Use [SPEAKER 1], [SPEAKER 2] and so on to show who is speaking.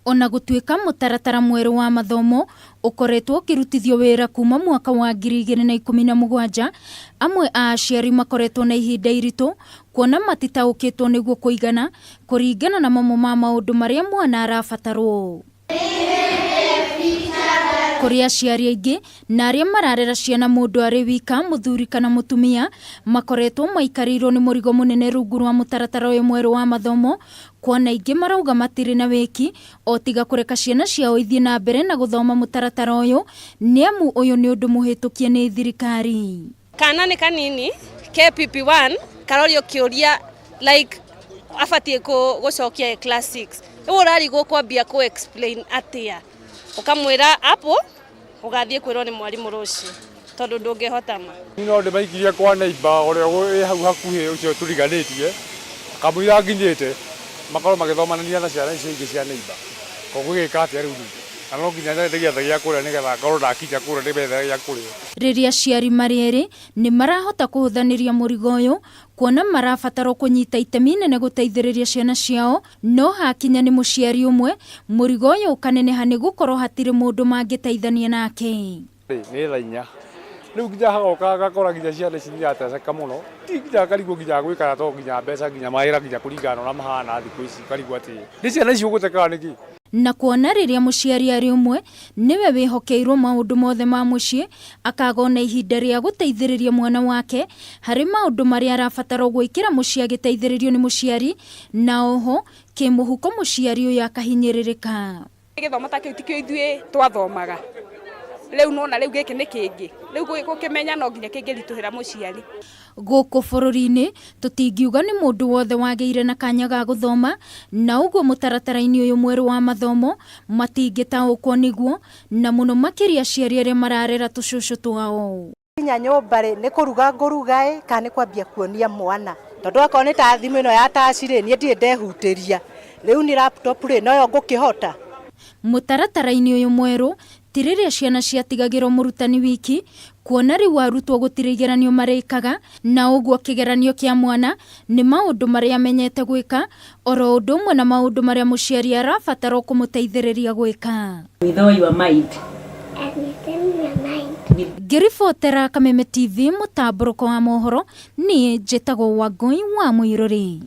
[SPEAKER 1] Ona gũtuĩka mũtaratara mwerũ wa mathomo ũkoretwo ũkĩrutithio wĩra kuma mwaka wa 2017, amwe a aciari makoretwo na ihinda iritũ kuona matitaũkĩtwo nĩguo kũigana kũringana na mamwe ma maũndũ marĩa mwana arabatarwo. Kũrĩ aciari aingĩ na arĩa mararera ciana mũndũ arĩ wika, mũthuri kana mũtumia, makoretwo maikarĩirwo nĩ mũrigo mũnene rungu rwa mũtaratara ũyũ mwerũ wa mathomo, kuona aingĩ marauga matirĩ na wĩki o tiga kũreka ciana ciao ithiĩ na mbere na gũthoma mũtaratara ũyũ nĩamu ũyũ nĩ ũndũ mũhĩtũkie nĩ thirikari.
[SPEAKER 2] Kana nĩ kanini ke PP1 karorio kĩũria like abatiĩ gũcokia e class 6. Rĩu ũrarigwo kwambia kũ explain atĩa, ũkamwĩra apple ũgathiĩ kwĩrwo nĩ mwarimũ rũciũ tondũ ndũngĩhota ma.
[SPEAKER 3] No ndĩmaikirie kwa neighbor ũrĩa wĩ hau hakuhĩ ũcio tũriganĩtie, kamũira nginyĩte makorwo magĩthomanania na ciana icio ingĩ cia neighbor. Koguo gĩka atĩa rĩu niĩ? Na no nginya ndĩgĩethe gĩa kũrĩa nĩgetha ngorwo ndakinya kũrĩa ndĩmethere gĩa kũrĩa.
[SPEAKER 1] Rĩrĩa aciari marĩ erĩ nĩ marahota kũhũthanĩria mũrigo ũyũ, kuona marabatarwo kũnyita itemi inene gũteithĩrĩria ciana ciao, no hakinya nĩ mũciari ũmwe, mũrigo ũyũ ũkaneneha nĩ gũkorwo hatirĩ mũndũ mangĩteithania nake.
[SPEAKER 3] Nĩ thaa inya rĩu nginya hagoka ngakora nginya ciana ici nĩirateseka mũno, nginya ngarigwo nginya gwĩka atĩa tondũ nginya mbeca nginya mawĩra nginya kũringana na ũrĩa mahana thikũ ici ũkarigwo atĩ nĩ ciana ici ũgũte kana nĩkĩ.
[SPEAKER 1] Na kuona rĩrĩa mũciari arĩ ũmwe nĩwe wĩhokeirwo maũndũ mothe ma mũciĩ, akaga ona ihinda rĩa gũteithĩrĩria mwana wake harĩ maũndũ marĩa arabatara gwĩkĩra mũciĩ agĩteithĩrĩrio nĩ mũciari, na oho kĩmũhuko mũciari ũyũ akahinyĩrĩrĩka.
[SPEAKER 4] Gĩthomo ta kĩu tikĩo ithuĩ twathomaga, rĩu nĩwona rĩu gĩkĩ nĩ kĩngĩ, rĩu gũkĩmenya no nginya kĩngĩritũhĩra mũciari.
[SPEAKER 1] Gũkũ bũrũri-inĩ tũtingiuga nĩ mũndũ wothe wagĩire na kanya ga gũthoma, na ũguo mũtaratara-inĩ ũyũ mwerũ wa mathomo matingĩtaũkwo nĩguo, na mũno makĩria aciari arĩa mararera tũcũcũ twao.
[SPEAKER 5] Nginya nyũmba rĩ, nĩ kũruga ngũruga ĩ, kana nĩ kwambia kuonia mwana, tondũ akorwo nĩ ta thimũ ĩno ya taci rĩ, niĩ ndirĩ ndehutĩria, rĩu niĩ laptop rĩ, noyo ngũkĩhota?
[SPEAKER 1] Mũtaratara-inĩ ũyũ mwerũ, ti rĩrĩa ciana ciatigagĩrwo mũrutani wiki, kuona rĩu arutwo gũtirĩ igeranio marĩkaga, na ũguo kĩgeranio kĩa mwana nĩ maũndũ marĩa amenyete gwĩka, oro ũndũ ũmwe na maũndũ marĩa mũciari arabatarwo kũmũteithĩrĩria gwĩka.
[SPEAKER 6] With all your mind.
[SPEAKER 7] And within your mind.
[SPEAKER 1] Ngĩribotera Kameme TV mũtambũrũko wa mohoro, niĩ njĩtagwo Wangũi wa Mũirũrĩ.